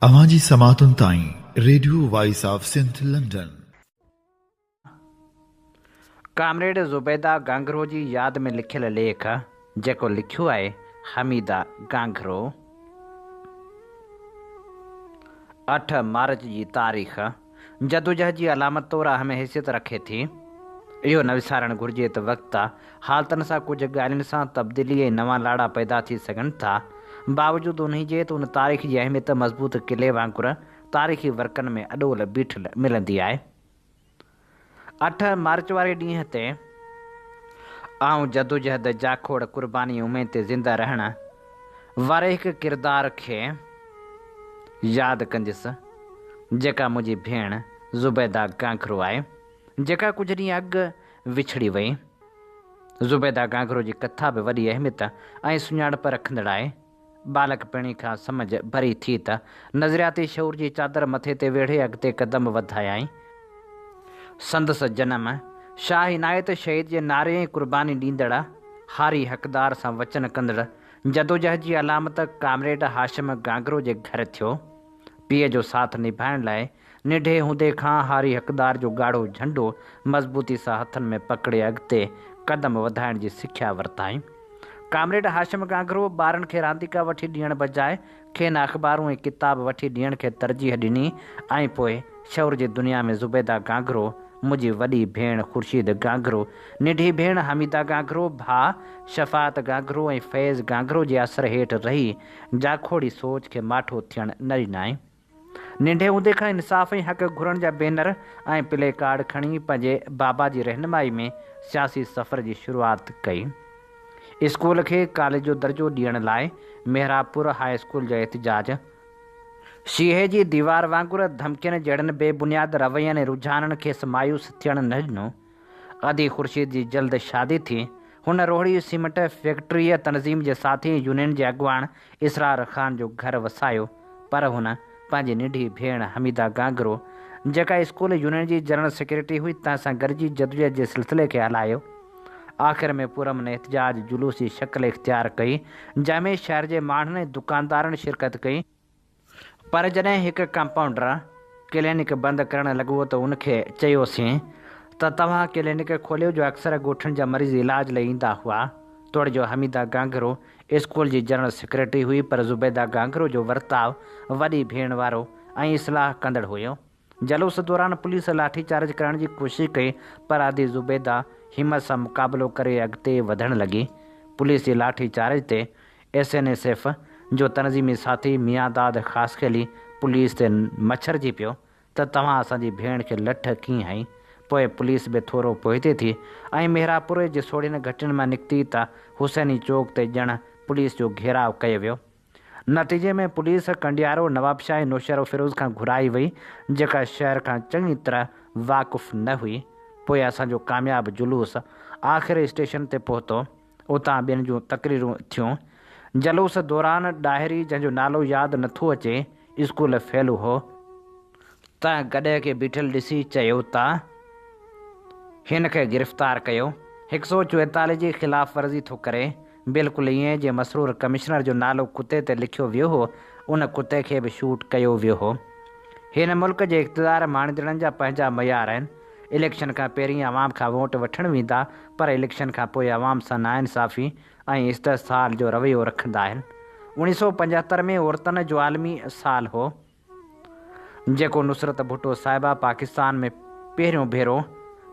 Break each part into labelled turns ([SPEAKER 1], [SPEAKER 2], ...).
[SPEAKER 1] اوهان جي سماعتن تائين radio voice of Sindh London.
[SPEAKER 2] Comrade Zubaida Ghanghro جي ياد ۾ لکيل ليک، جيڪو لکيو آهي حميده گانگهرو. 8 مارچ جي تاريخ جدوجهد جي علامت طور اهم حيثيت رکي ٿي. اهو نه وسارڻ گهرجي ته وقت حالتن سان ڪجهه ڳالهين سان تبديلي ۽ نوان لاڙا پيدا ٿي سگهن ٿا. باوجود انهي جي ته ان تاريخ جي اهميت مضبوط قلعي وانگر تاريخي ورقن ۾ اڏول بيٺل ملندي آهي. 8 مارچ واري ڏينهن تي آئون جدوجهد، جاکوڙ، قرباني ۽ اميد تي زنده رهڻ واري هڪ ڪردار کي ياد ڪنديس، جيڪا منهنجي ڀيڻ زبيده گانگهرو آهي، جيڪا ڪجهه ڏينهن اڳ وڇڙي وئي. زبيده گانگهرو جي ڪٿا به وڏي اهميت ۽ سڃاڻپ رکندڙ آهي. ٻالڪپڻي کان سمجهه ڀري ٿي ته نظرياتي شعور جي چادر مٿي تي ويڙهي اڳتي قدم وڌايائين. سندس جنم شاهه عنايت شهيد جي نعري ۽ قرباني ڏيندڙ هاري حقدار سان وچن ڪندڙ جدوجهد جي علامت ڪامريڊ هاشم گانگرو جي گهر ٿيو. پيء جو ساٿ نڀائڻ لاء ننڍي هوندي کان هاري حقدار جو ڳاڙهو جهنڊو مضبوطي سان هٿن ۾ پڪڙي اڳتي قدم وڌائڻ جي سکيا ورتائين. ڪامريڊ هاشم گانگهرو ٻارن کي رانديڪا وٺي ڏيڻ بجاء کين اخبارون ۽ ڪتاب وٺي ڏيڻ کي ترجيح ڏني ۽ پوء شعور جي دنيا ۾ زبيده گانگهرو، منهنجي وڏي ڀيڻ خورشيد گانگهرو، ننڍي ڀيڻ حميده گانگهرو، ڀاء شفاعت گانگهرو ۽ فيض گانگهرو جي اثر هيٺ رهي جاکوڙي سوچ کي ماٺو ٿيڻ نه ڏنائين. ننڍي هوندي کان انصاف ۽ حق گهرڻ جا بينر ۽ پلي ڪارڊ کڻي پنهنجي بابا جي رهنمائي ۾ سياسي سفر جي شروعات ڪئي. اسڪول کي ڪاليج جو درجو ڏيڻ لاء محرابپور هاء اسڪول جا احتجاج، شيهي جي ديوار وانگر ڌمڪين جهڙن بي بنياد روين ۽ رجحانن کيس مايوس ٿيڻ نه ڏنو. ادي خورشيد جي جلد شادي ٿي. هن روهڙي سيمنٽ فيڪٽريء تنظيم جي ساٿي ۽ يونين جي اڳواڻ اسرار خان جو گهر وسايو، پر هن پنهنجي ننڍي ڀيڻ حميده گانگرو، جيڪا اسڪول يونين جي جنرل سيڪريٽري هئي، تنهن سان گڏجي جدوجهد جي سلسلي کي هلايو. آخر ۾ پرامن احتجاج جلوس جي شڪل اختيار ڪئي، جنهن ۾ شهر جي ماڻهن ۽ دڪاندارن شرڪت ڪئي. پر جڏهن هڪ ڪمپائونڊر ڪلينڪ بند ڪرڻ لڳو ته ان کي چيوسين ته توهان ڪلينڪ کوليو جو اڪثر ڳوٺن جا مريض علاج لئي ايندا هئا. توڙي جو حميده گانگهرو اسڪول جي جنرل سيڪريٽري هئي پر زبيده گانگهرو جو ورتاء وڏي ڀيڻ وارو ۽ اصلاح ڪندڙ هيو. جلوس دوران پوليس لاٺي چارج ڪرڻ جي ڪوشش ڪئي پر ادي زبيده همت سان مقابلو ڪري اڳتي وڌڻ لڳي. پوليس جي لاٺي چارج تي ايس اين ايس ايف جو تنظيمي ساٿي ميان داد خاصخيلي پوليس تي مڇرجي پيو ته توهان اسان جي ڀيڻ کي لٺ ڪيئن هنئي؟ پوء پوليس به ٿورو پوئتي ٿي ۽ مهراپور جي سوڙهين گهٽين مان نڪتي ته حسيني چوڪ تي ڄڻ پوليس جو گهيراء ڪيو ويو. نتيجي ۾ پوليس ڪنڊيارو، نوابشاهه ۽ نوشهروفيروز کان گهرائي وئي، جيڪا شهر کان چڱي طرح واقف نه هئي. پوء اسان جو ڪامياب جلوس آخر اسٽيشن تي پهتو. اتان ٻين جون تقريرون ٿيون. جلوس دوران ڏاهري، جنهن جو نالو ياد نٿو اچي، اسڪول فيلو هو، تنهن گڏهه کي بيٺل ڏسي چيو ته هن کي گرفتار ڪيو، هڪ سئو چوئيتاليهه جي خلاف ورزي ٿو ڪري. بلڪل ائين جيئن مسرور ڪمشنر جو نالو ڪتي تي لکيو ويو هو، ان ڪتي کي به شوٽ ڪيو ويو هو. هن ملڪ جي اقتدار ماڻيندڙن جا پنهنجا معيار آهن. اليڪشن کان پهرين عوام کان ووٽ وٺڻ ويندا پر اليڪشن کان پوء عوام سان ناانصافي ۽ استحصال جو رويو رکندا آهن. 1975 ۾ عورتن جو عالمي سال هو. جيڪو نصرت ڀٽو صاحبه پاڪستان ۾ پهريون ڀيرو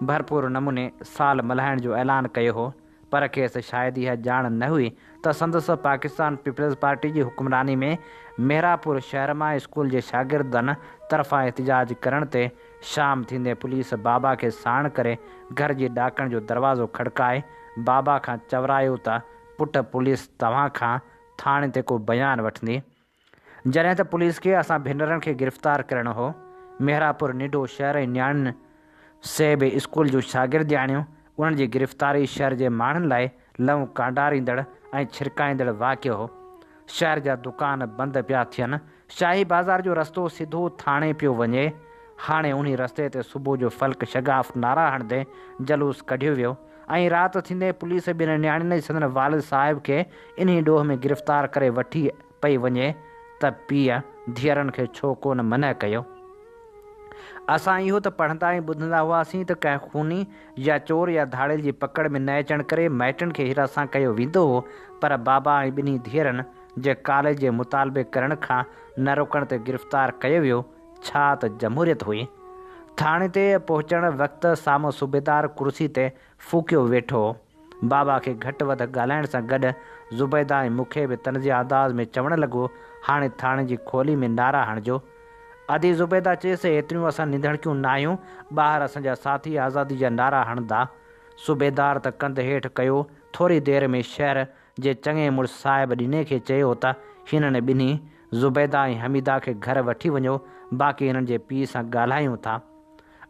[SPEAKER 2] ڀرپور نموني سال ملهائڻ جو اعلان ڪيو هو پر کيس شايد اها ڄاڻ نه هئي ته سندس پاڪستان پيپلز پارٽي جي حڪمراني ۾ مهراپور شهر مان اسڪول جي شاگردن طرفان احتجاج ڪرڻ تي شام ٿيندي پوليس بابا کي ساڻ ڪري گهر جي ڏاڪڻ جو دروازو کڙڪائي بابا کان چورايو ته پٽ پوليس توهان کان ٿاڻي تي ڪو بيان وٺندي. جڏهن ته پوليس کي اسان ڀينرن کي گرفتار ڪرڻو هو. مهراپور ننڍو شهر ۽ نياڻين سي به اسڪول جون شاگردياڻيون، انهن جي گرفتاري شهر جي ماڻهن لاء لئون ڪانڊاريندڙ ۽ ڇرڪائيندڙ واقعو هو. شهر جا دڪان بند پيا ٿين. شاهي بازار جو رستو سڌو ٿاڻي پيو وڃي. هاڻي انهي رستي تي صبح جو فلڪ شگاف نعرا هڻندي جلوس ڪڍيو ويو. ۽ رات ٿيندي پوليس ٻن نياڻين ۽ سندن والد صاحب کي انهي ڏوهه ۾ گرفتار ڪري وٺي پئي وڃي ته پيء ڌيئرن کي ڇو ڪونه منع ڪيو؟ اسان اهو ته پڙهندا ۽ ٻڌندا هئاسين ته ڪنهن خوني يا چور يا ڌاڙيل جي پڪڙ ۾ نه اچڻ ڪري مائٽن کي هراسان ڪيو ويندو هو پر بابا ۽ ٻنهي ڌيئرن جي ڪاليج جي مطالبي ڪرڻ کان نه روڪڻ تي گرفتار ڪيو ويو، ڇا ته جمهوريت هئي. ٿاڻي تي پهچڻ وقت سامهون صوبيدار ڪرسي تي ڦوڪيو ويٺو هو. بابا کي گهٽ وڌ ڳالهائڻ سان گڏ زبيده ۽ مون کي به طنزيه انداز ۾ چوڻ لڳو، هاڻي ٿاڻي جي کولي ۾ نعرا هڻجو. ادي زبيده چيس، ايتريون اسان نڌڻڪيون ناهيون، ٻاهر اسان جا ساٿي آزادي جا نعرا هڻندا. صوبيدار ته ڪنڌ هيٺ ڪيو، ٿوري دير ۾ شهر جي چڱي مڙس صاحب ڏني کي چيو ته هنن ٻنهي، زبيده ۽ حميده کي گهر وٺي وڃو، باقي هنن جي پيء سان ڳالهايون ٿا.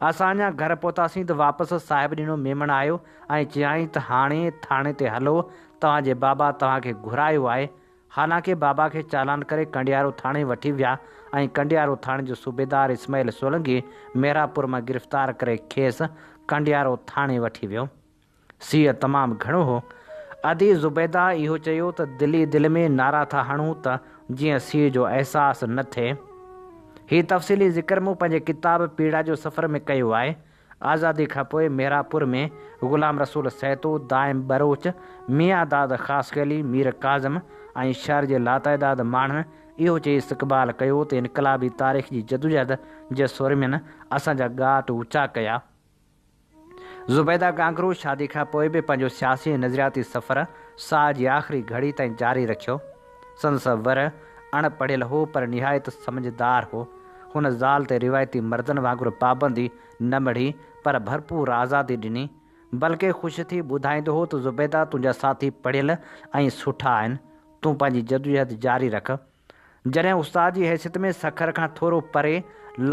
[SPEAKER 2] اسان اڃا گهر پهتاسين ته واپس صاحب ڏنو ميمڻ آيو ۽ چيائين ته هاڻي ٿاڻي تي هلو، توهان جي بابا توهان کي گهرايو آهي. حالانڪه بابا کي چالان ڪري ڪنڊيارو ٿاڻي وٺي ويا ۽ ڪنڊيارو ٿاڻي جو صوبيدار اسماعيل سولنگي ميرانپور مان گرفتار ڪري کيس ڪنڊيارو ٿاڻي وٺي ويو. سيء تمام گهڻو هو. ادي زبيده اهو چيو ته دل ئي دل ۾ نعرا ٿا هڻون ته جيئن سيء جو احساس نه ٿئي. هي تفصيلي ذڪر مون پنهنجي ڪتاب پيڙا جو سفر ۾ ڪيو آهي. آزادي کان پوء ميرانپور ۾ غلام رسول سهتو، دائم ٻروچ، ميان داد خاصخيلي، مير ڪاظم ۽ شهر جي لاتعداد ماڻهن اهو چئي استقبال ڪيو ته انقلابي تاريخ جي جدوجهد جي سورمين اسان جا ڳاٽ اوچا ڪيا. زبيده گانگرو شادي کان پوء به پنهنجو سياسي ۽ نظرياتي سفر ساهه جي آخري گهڙي تائين جاري رکيو. سندس ور اڻ پڙهيل هو پر نهايت سمجهدار هو. هن زال تي روايتي مردن وانگر پابندي نه مڙهي پر ڀرپور آزادي ڏني. بلڪه خوش ٿي ٻڌائيندو هو ته زبيده تنهنجا ساٿي پڙهيل ۽ سٺا آهن، تون پنهنجي جدوجهد جاري رک. جڏهن استاد جي حيثيت ۾ سکر کان ٿورو پري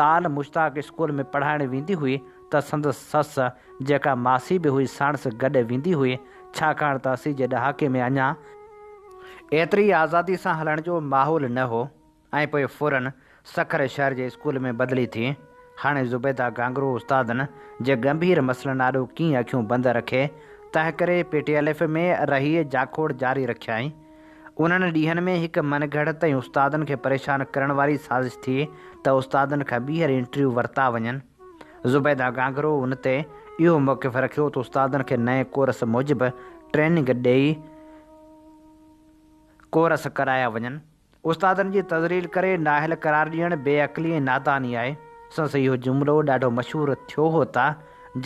[SPEAKER 2] لال مشتاق اسڪول ۾ پڙهائڻ ويندي هئي ته سندس سس جيڪا ماسي به هئي ساڻس گڏ ويندي هئي ڇاڪاڻ ته 80 جي ڏهاڪي ۾ اڃا ايتري آزادي سان هلڻ جو ماحول نه هو ۽ پوء فورن سکر شهر جي اسڪول ۾ بدلي ٿي. هاڻي زبيده گانگرو استادن جي ڳنڀير مسئلن آڏو ڪيئن اکيون بند رکي تنهنڪري پي ٽي ايل ايف ۾ رهي جاکوڙ جاري رکيائين. انهن ڏينهن ۾ هڪ من گهڙت ۽ استادن کي پريشان ڪرڻ واري سازش ٿي ته استادن کان ٻيهر انٽرويو ورتا وڃن. زبيده گانگرو ان تي اهو موقف رکيو ته استادن کي نئين ڪورس موجب ٽريننگ ڏئي ڪورس ڪرايا وڃن. استادن جي تذليل ڪري نااهل قرار ڏيڻ بي عقلي ۽ ناداني آهي. سندس اهو جملو ڏاڍو مشهور ٿيو هو ته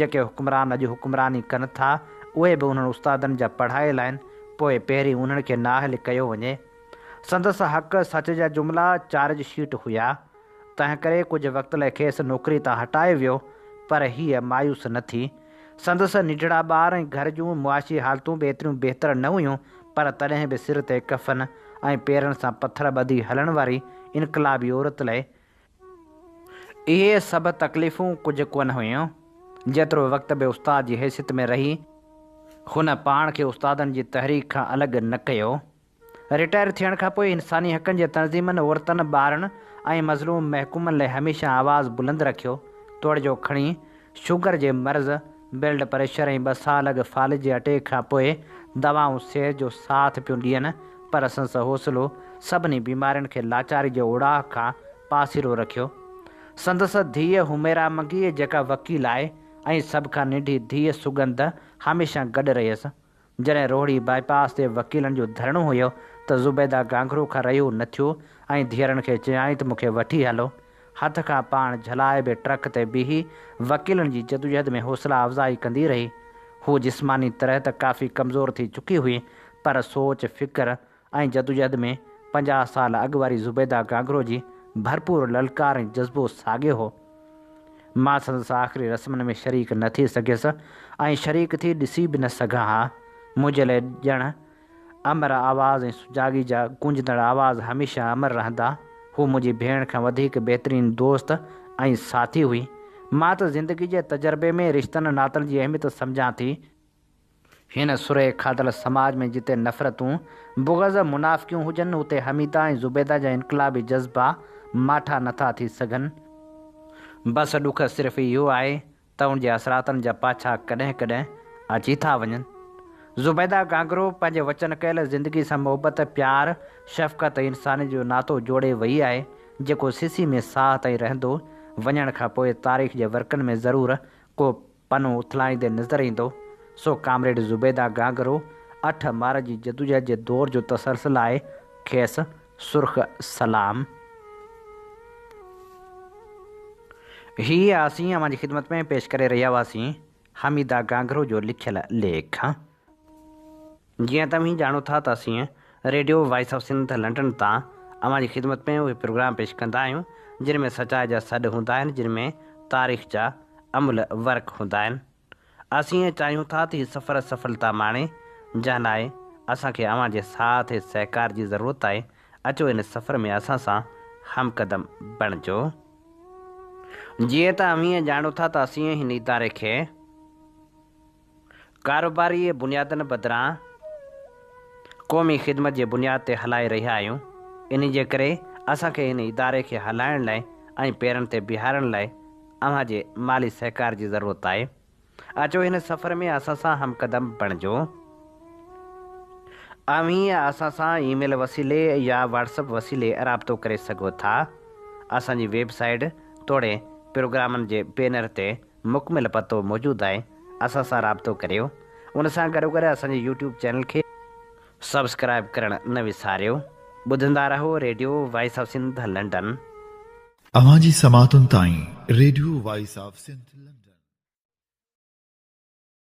[SPEAKER 2] جيڪي حڪمران اڄ حڪمراني ڪن ٿا اهي به انهن استادن جا پڙهايل آهن پوء پهرين انهن کي نااهل ڪيو وڃي. سندس حق سچ جا جملا چارج شيٽ هيا. تنهنڪري ڪجهه وقت لاء کيس نوڪري تان هٽايو ويو پر هيء مايوس نه ٿي. سندس ننڍڙا ٻار ۽ گهر جون معاشي حالتون به ايتريون بهتر نه هيون پر تڏهن به سر تي ڪفن ۽ پيرن سان پٿر ٻڌي هلڻ واري انقلابي عورت لاء اهي سڀ تڪليفون ڪجهه ڪونه هيون. جيترو وقت به استاد جي حيثيت ۾ رهي، هن پاڻ کي استادن جي تحريڪ کان الڳ نه ڪيو. رٽائر ٿيڻ کان پوء انساني حقن جي تنظيمن، عورتن، ٻارن ۽ مظلوم محڪومن لاء هميشه آواز بلند رکيو. توڙي جو کڻي شگر جي مرض، بلڊ پريشر ۽ ٻه سال اڳ فالج جي اٽيڪ کان پوء دوائون صحت جو ساٿ پيون ڏين پر سندس حوصلو سڀني بيمارين کي لاچاري جي اوڙاهه کان پاسيرو رکيو. سندس ڌيء حميرا منگي جيڪا وڪيل آهي ۽ سڀ کان ننڍي ڌيء سڳنڌ هميشه گڏ رهيس. جڏهن روهڙي باء پاس تي وڪيلن جو ڌرڻو هيو ته زبيده گانگهرو کان رهيو نه ٿيو ۽ ڌيئرن کي چيائين ته مون کي وٺي هلو. هٿ کان پاڻ جهلائي به ٽرڪ تي بيهي وڪيلن جي جدوجهد ۾ حوصلا افزائي ڪندي رهي. هوء جسماني طرح ته ڪافي ڪمزور ٿي چڪي هئي پر سوچ، فڪر ۽ جدوجهد ۾ 50 سال اڳ واري زبيده گانگهرو جي ڀرپور للڪار ۽ جذبو ساڳيو هو. مان سندس آخري رسمن ۾ شريڪ نه ٿي سگهيس ۽ شريڪ ٿي ڏسي به نه سگهان ها. منهنجي لاء ڄڻ امر آواز ۽ سجاڳي جا گونجندڙ آواز هميشه امر رهندا. هوء منهنجي ڀيڻ کان وڌيڪ بهترين دوست ۽ ساٿي هئي. مان ته زندگي جي تجربي ۾ رشتن ناتن جي اهميت سمجهان ٿي. هن سرهي کاڌل سماج ۾ جتي نفرتون، بغض، منافقيون هجن، اتي حميده ۽ زبيده جا انقلابي جذبا ماٺا نٿا ٿي سگهن. بس ڏک صرف اهو آهي ته ان جي اثراتن جا پاڇا ڪڏهن ڪڏهن اچي ٿا وڃن. زبيده گانگرو پنهنجي وچن ڪيل زندگي سان محبت، پيار، شفقت ۽ انسانيت جو ناتو جوڙي وئي آهي. جيڪو سسي ۾ ساهه تائين رهندو، وڃڻ کان پوء تاريخ جي ورقن ۾ ضرور ڪو پنو اٿلائيندي نظر ايندو، سو ڪامريڊ زبيده گهانگهرو اٺ مارچ جي جدوجهد جي دور جو تسلسل آهي، کيس سرخ سلام. هي اسين اوهان جي خدمت ۾ پيش ڪري رهيا هئاسين حميده گهانگهرو جو لکيل ليک. جيئن ته اوهين ڄاڻو ٿا ته اسين radio voice of Sindh London تان اوهان جي خدمت ۾ اهي پروگرام پيش ڪندا آهيون جن ۾ سچائي جا سڏ هوندا آهن جن ۾ تاريخ جا املهه ورق هوندا آهن. اسين چاهيون ٿا ته هي سفر سڦلتا ماڻي جنهن لاء اسان کي اوهان جي ساٿ ۽ سهڪار جي ضرورت آهي اچو ان سفر ۾ اسان سان هم قدم بڻجو. جيئن ته اوهين ڄاڻو ٿا ته اسين هن اداري کي. ڪاروباري بنيادن بدران قومي خدمت جي بنياد تي هلائي رهيا آهيون، انهي جي ڪري اسان کي هن اداري کي هلائڻ لاء ۽ پيرن تي بيهارڻ لاء اوهان جي مالي سهڪار جي ضرورت آهي. اچو هن سفر ۾ اسان سان هم قدم بڻجو. اوهين اسان سان اي ميل وسيلي يا واٽس اپ وسيلي رابطو ڪري سگهو ٿا. اسان جي ويب سائيٽ توڙي پروگرامن جي بينر تي مڪمل پتو موجود آهي اسان سان رابطو ڪريو ان سان گڏوگڏ اسان جي يوٽيوب چينل کي سبسڪرائب ڪرڻ نه وساريو ٻڌندا رهو radio voice of Sindh London.
[SPEAKER 1] اوهان جي سماعتن تائين radio voice of Sindh London.